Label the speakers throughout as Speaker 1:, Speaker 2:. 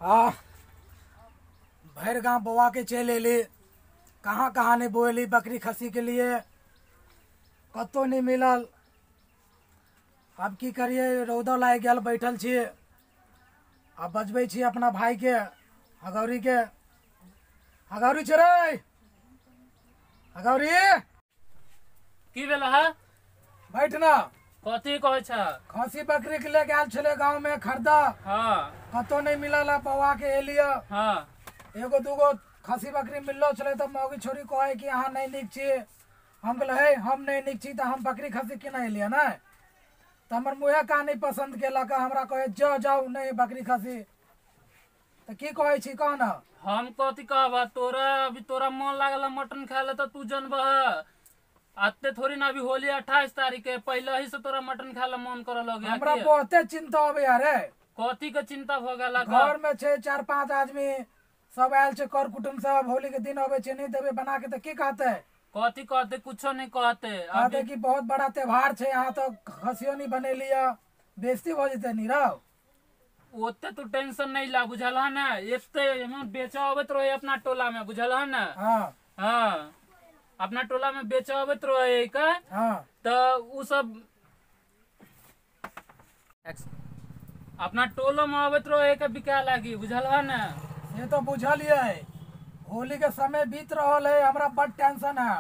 Speaker 1: आ भरि गाँव बौआ के चलि एली, कहाँ कहाँ नहीं बोएली बकरी खस्सी के लिए, कतौ नहीं मिलल। अब की करिए, रौदा लागि गेल, बैठल छी। आ बजबै छी अपना भाई के, हगौरी के। हगौरी छै रे, हगौरी
Speaker 2: की भेल है?
Speaker 1: बैठ ना।
Speaker 2: कथी कहै छ?
Speaker 1: खसी बकरी के लेके आयल छलै गाँव में खरीदा।
Speaker 2: हाँ।
Speaker 1: कतौ नहीं मिलल, बौआ के एलियै।
Speaker 2: हाँ।
Speaker 1: एगो दूगो खसी बकरी मिललो छलै तऽ मौगी छोरी कहै कि अहाँ नहीं नीक छी। हम कहलियै हे हम नहीं नीक छी तऽ हम बकरी खसी केना एलियै ने? तऽ हमर मुँहे कान नहीं पसंद केलक, हमरा कहै जाओ जाओ नहीं बकरी खसी। तऽ की कहै छी कह न।
Speaker 2: हम कथी कहबा तोरा, अभी तोरा मन लागल मटन खाए ला तऽ तू जनबह। आते थोड़ी ना, अभी होली 28 तारीख के पहले ही से तोरा मटन खाए ला मन करे लग गया।
Speaker 1: हमरा बहुते चिंता होबे रे।
Speaker 2: कथी के चिंता भ गेला?
Speaker 1: घर में छै 4-5 आदमी, सब आयल छै कर कुटुम सब, होली के दिन अबै छै, नहीं देबे बना के तऽ की कहते?
Speaker 2: कथी कहते? कुछो नहीं कहते।
Speaker 1: कहते कि बहुत बड़ा त्योहार छै, यहाँ तो खसियो नहीं बनेली, बेइज्जती भ जेतै नीरव।
Speaker 2: ओते तू टेंशन नहीं ला, बुझल है ना? एते बेचा अबैत रहे अपना टोला में, बुझल है ना?
Speaker 1: हाँ।
Speaker 2: हाँ, अपना टोला में बेचा अबैत रहे का।
Speaker 1: हाँ।
Speaker 2: तो उ सब अपना टोलो में अबैत रहे के बिका लागी, बुझल है ना?
Speaker 1: ये तो बुझलिए, होली के समय बीत रहल है, हमरा बड़ टेंशन है।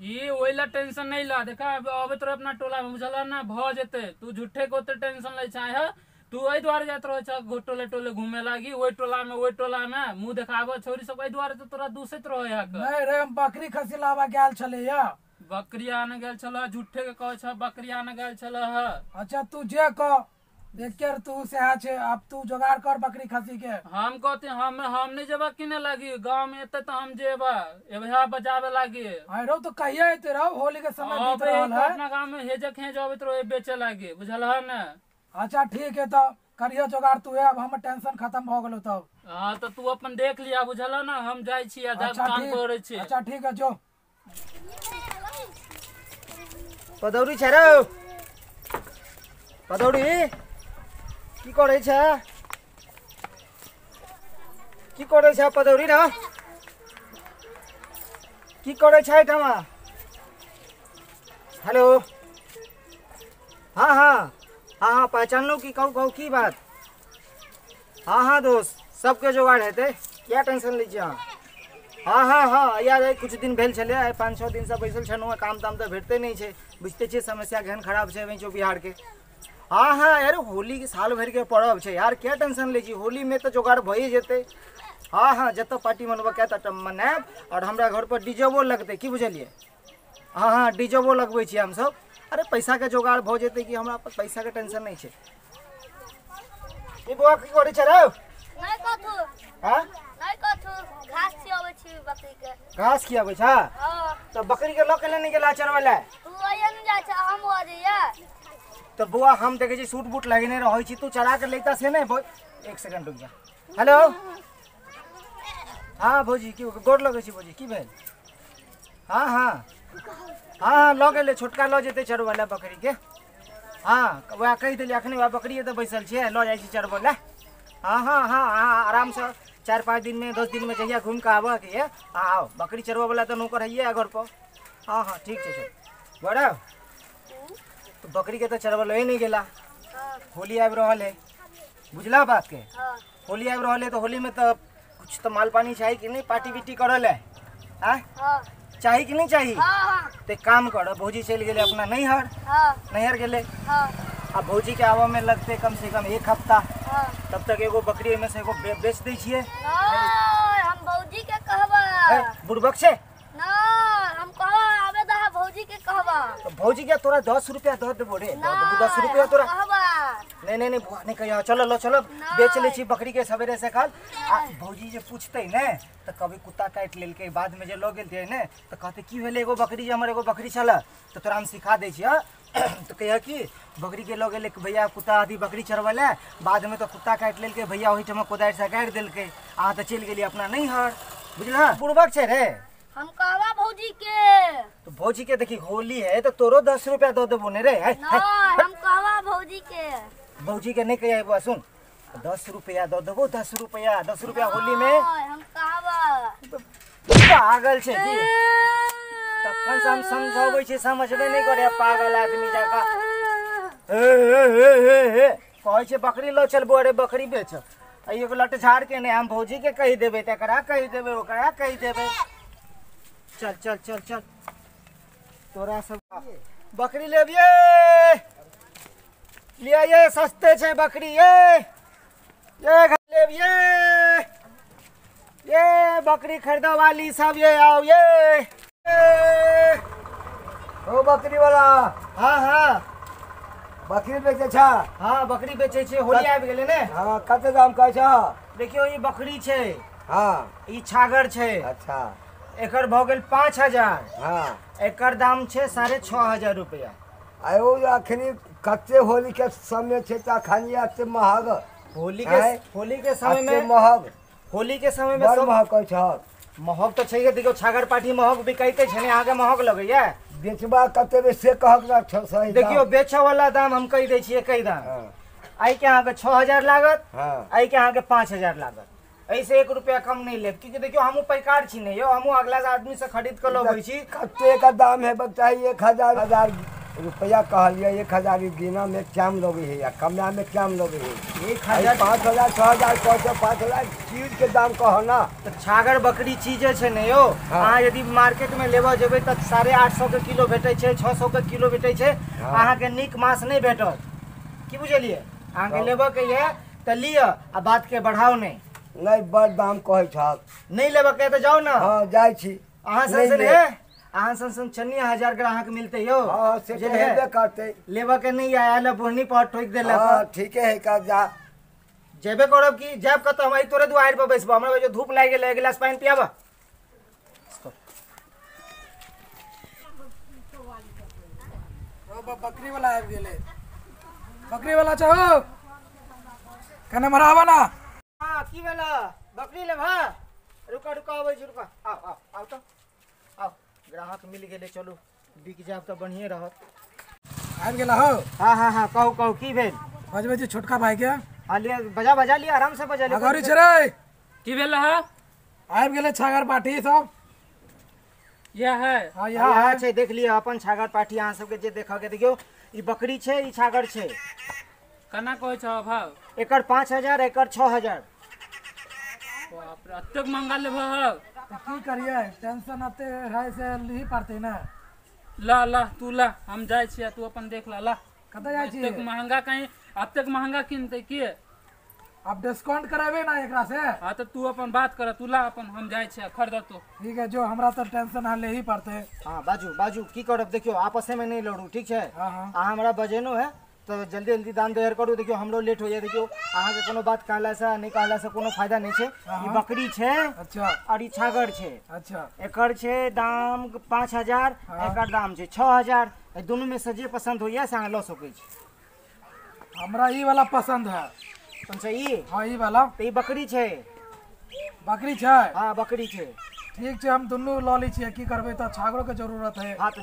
Speaker 2: ये ओइला टेंशन नहीं ला, देखा अबैत रहे अपना टोला में, बुझल है ना? भ जेते, तू झूठे के ओते टेंशन लै छै है। तू एहि दुआरे जाइत रहे छ टोले टोले घूमे लागी, ओहि टोला में ओहि टोला में मुंह देखाबऽ छोरी सब, एहि दुआरे तो तोरा दूसैत रहे है।
Speaker 1: नहीं रे, हम बकरी खसी लाबा गेल छलियै।
Speaker 2: बकरी आने गेल छल? झूठे के कहै छ बकरी आने गेल छल।
Speaker 1: अच्छा तू जे कह, देख के तू सेहा छे, अब तू जोगाड़ कर बकरी खसी के।
Speaker 2: हम कहते हम नहीं जेबा किने लागी, गांव में एते तो हम जेबा एबहा बजावे लागी।
Speaker 1: अरे तो कहिया एते रहो, होली के समय बीत रहल है।
Speaker 2: अपना गांव में हेजक हेज अबैत रहे बेचे लागी, बुझल है ना?
Speaker 1: अच्छा ठीक है, तो करियो जोगाड़ तू, अब हमर टेंशन खत्म भ गेलो तब।
Speaker 2: हां तो तू अपन देख लिया, बुझल है ना? हम जाय छी आ काम करै छी।
Speaker 1: अच्छा ठीक है, जो
Speaker 3: पदौड़ी छै रे, पदौड़ी की करै छै? की करै छै पदौड़ी ना? की करै छै एहिठाम? हेलो। हाँ हाँ हाँ हाँ, पहचानलहुँ की? कहू कहू की बात? हाँ हाँ दोस्त, सबके जोगाड़ हेतै, क्या टेंशन लै छी अहाँ? हाँ हाँ हाँ यार, आइ किछु दिन भेल छलै, आइ 5-6 दिनसँ बैसल छलहुँ हँ, काम ताम तऽ भेटते नहि छै, बुझिते छियै समस्या केहन खराब छै वहीं बिहारके। हाँ हाँ यार, होली के साल भरिके पर्व छै यार, क्या टेंशन लै छी, होलीमे तऽ जोगाड़ भइए जेतै। हाँ हाँ, जतऽ पार्टी मनबऽके ततऽ मनायब, आओर हमरा घरपर डीजोबो लगतै, की बुझलियै? हाँ हाँ डीजोबो लगबै छियै हमसब। अरे पैसा के जोगाड़ भऽ जेतै कि, हमरा पर पैसा के टेंशन नहीं छै। ई बौआ की करै छै रे?
Speaker 4: नहीं कथू।
Speaker 3: हाँ?
Speaker 4: नहीं कथू, घास खियाबै छी बकरी के।
Speaker 3: घास खियाबै छ?
Speaker 4: हां।
Speaker 3: तऽ बकरी के लऽ के लेने गेला चरबै लए?
Speaker 4: तू आइए ने जाइ छ, हम आ जइयै।
Speaker 3: तऽ बौआ हम देखै छी सूट बूट लगेने रहै छी, तू चरा के लैता से नहि? एक सेकंड रुक जा। हेलो। हाँ भौजी, की गोर लगै छी भौजी, की भेल? हाँ हाँ हाँ हाँ लऽ गेलै, छोटका लऽ जेतै चरबै लए बकरी के। हाँ वएह कहि देलियै अखने, वएह बकरी तऽ बैसल छियै, लऽ जाइ छी चरबै लए। हाँ हाँ हाँ हाँ आरामसँ 4-5 दिनमे 10 दिनमे जहिया घुमि कऽ आबऽके यऽ, आउ। बकरी चरबऽवला तऽ नौकर हइए घर पर। हाँ हाँ ठीक छै सर। बड़ा तो बकरी के तऽ चरबै लए नहि गेला, होली आबि रहल है, बुझला बात के? होली आबि रहल है तऽ होलीमे तऽ कुछ तऽ माल पानी चाही कि नहि, पार्टी बिटी करऽ लए? आँय चाही कि नहीं चाही? तो एक काम कर, भौजी चलि गेलै अपना नैहर। नैहर गेलै, आ भौजी के आबऽ में लगतै कम से कम 1 हफ्ता। तब तक एगो बकरी एहिमे से एगो बेच दै छियै।
Speaker 4: हम भौजी के कहबा।
Speaker 3: बुड़बक छै?
Speaker 4: नहीं, हम कहबा आबे दहा भौजी के कहबा।
Speaker 3: तो भौजी के तोरा 10 रुपया दऽ देबो रे, दऽ देबो 10 रुपया तोरा। नहीं नहीं नहीं बुआ नहीं कहियो, चलो लो चलो बेच लै छी बकरी के सवेरे से काल। आ भौजी जे पूछतै ने तऽ कभी कुत्ता काटि लेलकै, बादमे जे लऽ गेल रहियै ने तऽ कहतै की भेलै एगो बकरी जे हमर एगो बकरी छलै, तऽ तोरा हम सिखा दै छियह। तऽ कहिया कि बकरी के लऽ गेलै भैया कुत्ता अथी बकरी चरबै लए, बादमे तऽ कुत्ता काटि लेलकै भैया, ओहिठाम कोदारिसँ गाड़ि देलकै, अहाँ तऽ चलि गेलियै अपना नैहर, बुझलह? बुड़बक छै रे।
Speaker 4: हम कहबा भौजी के।
Speaker 3: तो भौजी के देखी होली है तो तोरो 10 रुपया दऽ देबो ने रे।
Speaker 4: नहीं, हम कहबा भौजी के।
Speaker 3: भौजी के नहीं कहिया बौआ, सुन 10 रुपया दऽ देबो। 10 रुपया, 10 रुपया होली में।
Speaker 4: हम कहब
Speaker 3: पागल छै की? तखन से हम समझाबै छी, समझबे नहि करे पागल आदमी जकाँ। हे हे हे हे हे कहै छै बकरी लऽ चलबो। अरे बकरी बेच, एगो लट झाड़ के नहि, हम भौजी के कहि देबै, तकरा कहि देबै, ओकरा कहि देबै। चल चल चल चल, तोरा सब बकरी लेबिये, लिया ये सस्ते छै बकरी। ये लेबिये, ये बकरी खरीदो वाली सब ये आओ। ये
Speaker 5: ओ बकरी वाला।
Speaker 3: हाँ हाँ
Speaker 5: बकरी बेचे छा?
Speaker 3: हाँ बकरी बेचे छे, होली आबि गेलै ने।
Speaker 5: हाँ कते दाम कहै छा?
Speaker 3: देखियौ ई बकरी छै।
Speaker 5: हाँ
Speaker 3: ई छागर छै।
Speaker 5: अच्छा
Speaker 3: एकर भऽ गेल 5000।
Speaker 5: हाँ
Speaker 3: एकर दाम छै 6500 रुपया।
Speaker 5: आयो अखनी कते होली के समय छै त अखनी एते महग?
Speaker 3: होली के समय में
Speaker 5: महग,
Speaker 3: होली के समय में
Speaker 5: सब महग कहै छह।
Speaker 3: महग तो छै। देखियौ छागर पाठी महग बिकाइते छै ने, अहाँके महग लगैया?
Speaker 5: बेचबा कते में से कहक ना सही।
Speaker 3: देखियौ बेचऽ वाला दाम हम कहि दै छियै, कहि दाम। आइ के अहाँके 6000 लागत, आइ के अहाँके 5000 लागत। ऐसे 1 रुपया कम नहीं लेब, क्योंकि देखियौ हमहूँ पैकार छी ने यौ, हमहूँ अगला आदमी से खरीद के लबै छी।
Speaker 5: कते का दाम है बताइए? 1000 रुपया कहलिए, 1000 गिना में क्या लगे है, कमरा में क्या लगे है?
Speaker 3: 1000
Speaker 5: 5000 6000 कहते, 5000 चीज के दाम कहो ना।
Speaker 3: तो छागर बकरी चीज छै ने यौ। अहाँ यदि मार्केट में लेबऽ जेबै तऽ 850 के किलो भेटै छै, 600 के किलो भेटै छै। अहाँके नीक मांस नहि भेटत, की बुझलियै? अहाँके लेबऽ के यऽ तऽ लिअ, आ बात के बढ़ाउ नहि।
Speaker 5: नहीं बड़ दाम कहै छह।
Speaker 3: नहीं लेबऽ के तऽ जाउ ना।
Speaker 5: हाँ जाइ छी।
Speaker 3: अहाँ सन है, अहाँ सन सन 96,000 ग्राहक मिलते यौ।
Speaker 5: हाँ से तो हेबे करते।
Speaker 3: लेबऽ के नहीं आयल, बोहनी पर ठोकि देलक।
Speaker 5: हाँ ठीके है का जा
Speaker 3: जेबे करब की जायब कतऽ? हम तोरे दुआरि पर बैसबो, हमरा जो धूप लागि गेलै, एक गिलास पानि पियाबऽ।
Speaker 1: बकरी वाला आबि गेलै। बकरी वाला चाहो कने मराबा ना।
Speaker 3: हाँ की भेला? बकरी लेबह? रुका रुका आबै छी, रुका। आउ आउ आउ तऽ आउ, ग्राहक मिल गेलै, चलू बिक जायब तऽ बढ़िए रहत।
Speaker 1: आबि गेला हो?
Speaker 3: हाँ हाँ हाँ कहू कहू की भेल?
Speaker 1: बजबै छी छोटका भाई के।
Speaker 3: हाँ लिअ, बजा बजा लिअ, आराम से बजा लिअ।
Speaker 1: अगौरी छै रे।
Speaker 2: की भेल है?
Speaker 1: आबि गेलै छागर पाठी सब।
Speaker 2: यह है?
Speaker 1: हाँ
Speaker 3: यह छै, देख लिअ अपन छागर पाठी। अहाँ सबके जे देखऽ के, देखियौ ई बकरी छै, ई छागर छै।
Speaker 2: केना कहै छह भाव?
Speaker 3: एकर 5000, एकर 6000।
Speaker 2: बाप रे, एतेक महंगा लेबह?
Speaker 1: की करिए, टेंशन एते है से लिही पड़तै ने।
Speaker 2: ला ला तू ला, हम जाइ छियै, तू अपन देख ला। ला
Speaker 1: कतऽ जाइ छी?
Speaker 2: एतेक महंगा कहीं, एतेक महंगा किनतै के?
Speaker 1: अब डिस्काउंट करेबे ना एकरा से।
Speaker 2: हाँ तो तू अपन बात कर, तू ला अपन, हम जाइ छियै, खरीद तू।
Speaker 1: ठीक है जो, हमरा तऽ टेंशन है लेही पड़तै।
Speaker 3: हाँ बाजू बाजू की करब? देखियौ आपसे में नहीं लड़ू, ठीक छै? अहाँ हमरा बजेनो है तो जल्दी जल्दी दाम तैयार करू। देखियौ हमरो लेट हो जाए। देखियौ अहाँके कोनो बात कहलासँ नहि कहलासँ कोनो फायदा नहि छै। ई बकरी छै।
Speaker 1: अच्छा।
Speaker 3: और ई छागर छै।
Speaker 1: अच्छा।
Speaker 3: एकर छै दाम 5000, एकर दाम छै 6000। दुनू में से जे पसंद होइए से अहाँ लऽ सकै छी।
Speaker 1: हमरा ई वाला पसंद है।
Speaker 3: कोन सा ई?
Speaker 1: हाँ ई वाला।
Speaker 3: तऽ ई बकरी छै।
Speaker 1: बकरी छै?
Speaker 3: हाँ बकरी छै।
Speaker 1: ठीक छै, हम दुनू लऽ लै छियै, की करबै तऽ छागरो के जरूरत है।
Speaker 3: हाँ तो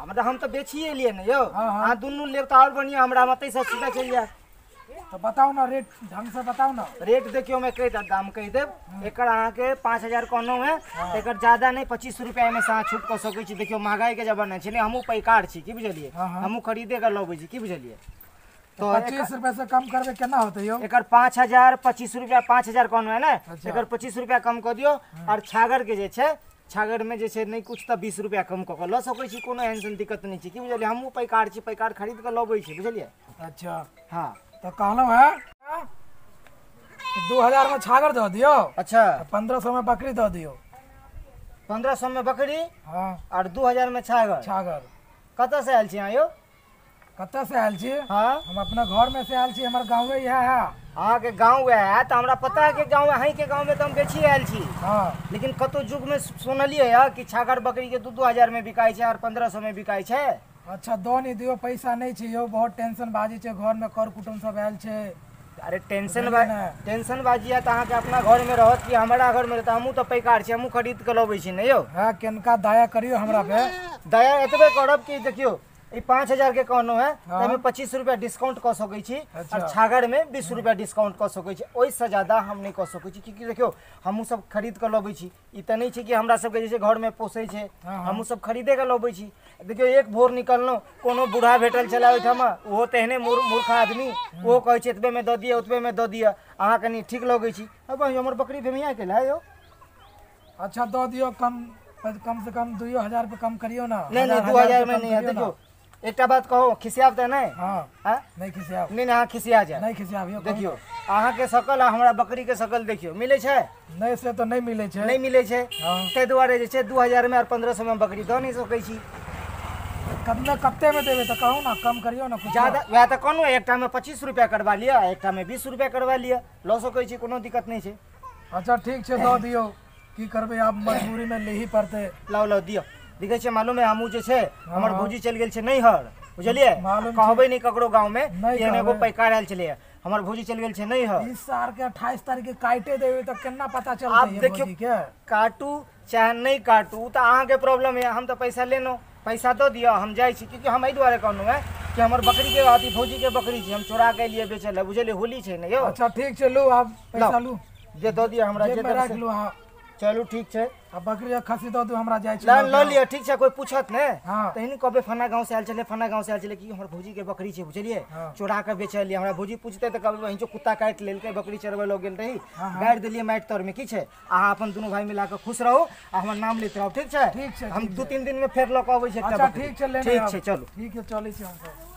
Speaker 3: हमरा हम तऽ बेचिए लिए ने यौ। अहाँ दुनू लेब तऽ आओर बढ़िआँ, हमरा मतै से सीधा चलि जायत।
Speaker 1: तो बताउ ना रेट, ढंग से बताउ ना।
Speaker 3: रेट देखियौ हम कहि देब, दाम कहि देब। एकर अहाँके 5000 कहलहुँ हेँ, एकर ज्यादा नहि, 25 रुपया एहिमे से अहाँ छूट कऽ सकै छी। देखियौ महगाई के जमाना छै ने, हमहूँ पैकार छी, की बुझलियै? हमहूँ खरीदे के लबै छी, की बुझलियै?
Speaker 1: तो 25 रुपया से कम करबे केना होतै यौ?
Speaker 3: एकर 5000 25 रुपया, 5000 कहलहुँ हेँ ने, एकर 25 रुपया कम कऽ दियौ। आओर छागर के जे छै, छागर में जे छै नहि कुछ तऽ 20 रुपया कम कऽ लऽ सकै छी, कोनो एहन सन दिक्कत नहि छै, की बुझलियै? हमहूँ पैकार छी, पैकार खरीद कऽ लबै छी, बुझलियै?
Speaker 1: अच्छा।
Speaker 3: हाँ
Speaker 1: तो कहलहुँ है 2000 में छागर दऽ दियौ।
Speaker 3: अच्छा।
Speaker 1: 1500 में बकरी दऽ दियौ।
Speaker 3: 1500 में बकरी?
Speaker 1: हाँ।
Speaker 3: और 2000 में छागर?
Speaker 1: छागर।
Speaker 3: कतऽ से आयल छी अहाँ यौ?
Speaker 1: कतऽ से आयल छी?
Speaker 3: हाँ
Speaker 1: हम अपना घर में से आयल छी, हमर गाँवे इएह है।
Speaker 3: अहाँके गाँव वएह है तऽ हमरा पता है कि गाँव अहीँके गाँव में तऽ हम बेची आयल छी।
Speaker 1: हाँ
Speaker 3: लेकिन कतौ युग में सुनलियै है कि छागर बकरी के 2-2 हजार में बिकाइ छै और 1500 में बिकाइ छै।
Speaker 1: अच्छा दऽ नहि दियौ, पैसा नहि छै यौ, बहुत टेंशन बाजी छै घर में, कर कुटुम्ब सब आयल छै।
Speaker 3: अरे टेंशन
Speaker 1: बुझलियै ने?
Speaker 3: टेंशन बाजी है तऽ अहाँके अपना घर में रहत कि हमरा घर में रहत? हमहूँ तऽ पैकार छी, हमहूँ खरीद के लबै छी ने यौ।
Speaker 1: हाँ केनका दया करियौ हमरा पे।
Speaker 3: दया एतबे करब कि देखियौ ई 5000 के कहनो है
Speaker 1: हाँ।
Speaker 3: तऽ एहिमे 25 रुपया डिस्काउंट कऽ सकै छी।
Speaker 1: अच्छा।
Speaker 3: और छागर में 20 रुपया डिस्काउंट कऽ सकै छी, ओहिसँ ज्यादा हम नहि कऽ सकै छी। क्योंकि देखियौ हमहूँ सब खरीद कऽ लबै छी, ई तऽ नहि छै कि हमरा सबके जे छै घरमे पोसै छै,
Speaker 1: हाँ।
Speaker 3: हमहूँ सब खरीदे कऽ लबै छी। देखियौ एक भोर निकललहुँ, कोनो बूढ़ा भेटल छलै ओहिठाम, ओहो तेहने मूर्ख आदमी, ओहो कहै छै एतबेमे दऽ दिअ ओतबेमे दऽ दिअ, अहाँ कनि ठीक लगै छी। अब हमर बकरी भेमिया गेल है यौ।
Speaker 1: अच्छा दऽ दियौ, कम कम से कम 2000 रुपये कम करियौ ना।
Speaker 3: नहीं नहीं 2000 में नहीं है। देखियौ एकटा बात कहू, खिसियाब तऽ नहि?
Speaker 1: हाँ
Speaker 3: हाँ?
Speaker 1: नहीं खिसियाब।
Speaker 3: नहीं नहीं अहाँ खिसिया जाए।
Speaker 1: नहीं खिसियाब यौ।
Speaker 3: देखियौ अहाँके शकल आ हमरा बकरी के शकल देखियौ मिलै छै?
Speaker 1: नहीं से तो नहीं मिलै छै।
Speaker 3: नहि मिलै छै।
Speaker 1: हाँ।
Speaker 3: ताहि दुआरे जे छै 2000 में और 1500 में बकरी दऽ नहि सकै छी।
Speaker 1: कतना कते में देबै तऽ कहू ना, कम करियौ ना कुछ।
Speaker 3: ज्यादा वएह तऽ कहलहुँ, एकटा में 25 रुपया करवा लिअ, एकटा में 20 रुपया करवा लिअ, लऽ सकै छी, कोनो दिक्कत नहि छै।
Speaker 1: अच्छा ठीक छै दऽ दियौ, की करबै आब मजबूरी में लेही पड़तै।
Speaker 3: लाउ लाउ दियौ। देखै छियै मालूम है हमहूँ जे छै हमर भौजी चलि गेल छै नैहर, बुझलियै?
Speaker 1: मालूम छै।
Speaker 3: कहबै नहि ककरो गाँव में
Speaker 1: नहि
Speaker 3: कि एहन एगो
Speaker 1: कहबै।
Speaker 3: पैकार आयल छलैए, हमर भौजी चलि गेल छै नैहर।
Speaker 1: इस साल के 28 तारीख के काटे देबै तऽ केना पता
Speaker 3: आब
Speaker 1: चलतै
Speaker 3: देखियौ
Speaker 1: भौजी के?
Speaker 3: काटू चाहे नहि काटू तऽ अहाँके प्रॉब्लम यऽ, हम तऽ पैसा लेलहुँ, पैसा दऽ दिअ हम जाइ छी। क्योंकि हम एहि दुआरे कहलहुँ हेँ कि हमर बकरीके अथी भौजीके बकरी छै, हम चोरा के एलियै बेचै लए, बुझलियै? होली छै ने यौ।
Speaker 1: अच्छा ठीक छै लू आब पैसा लू,
Speaker 3: जे दऽ दिअ हमरा जे
Speaker 1: जेब में
Speaker 3: देब
Speaker 1: राखि
Speaker 3: से।
Speaker 1: लू अहाँ।
Speaker 3: चलू ठीक छै।
Speaker 1: आ बकरी आ खस्सी दऽ दू हमरा, जाइ छी
Speaker 3: ल लऽ लिअ। ठीक छै, कोइ पूछत ने
Speaker 1: हाँ।
Speaker 3: तहन कहबै फन्ना गाँव से आयल छलै, फन्ना गाँव से आयल छलै कि हमर भौजी के बकरी छै, बुझलियै?
Speaker 1: हाँ।
Speaker 3: चोरा के बेचलियै। हमरा भौजी पूछतै तऽ कहबै वहीं कुत्ता काटि लेलकै, बकरी चरबै लऽ गेल रही,
Speaker 1: हाँ, हाँ।
Speaker 3: गाड़ि देलियै माटि तर में। की छै अहाँ अपन दुनू भाई मिला कऽ खुश रहू आ हमर नाम लैत रहू, ठीक छै?
Speaker 1: ठीक छै,
Speaker 3: हम
Speaker 1: ठीक
Speaker 3: 2-3 दिन में फेर लऽ कऽ अबै छी एकटा
Speaker 1: अच्छा
Speaker 3: बकरी।
Speaker 1: ठीक छै लेने
Speaker 3: ठीक
Speaker 1: आब।
Speaker 3: छै चलू।
Speaker 1: ठीक छै चलै छी हमसब।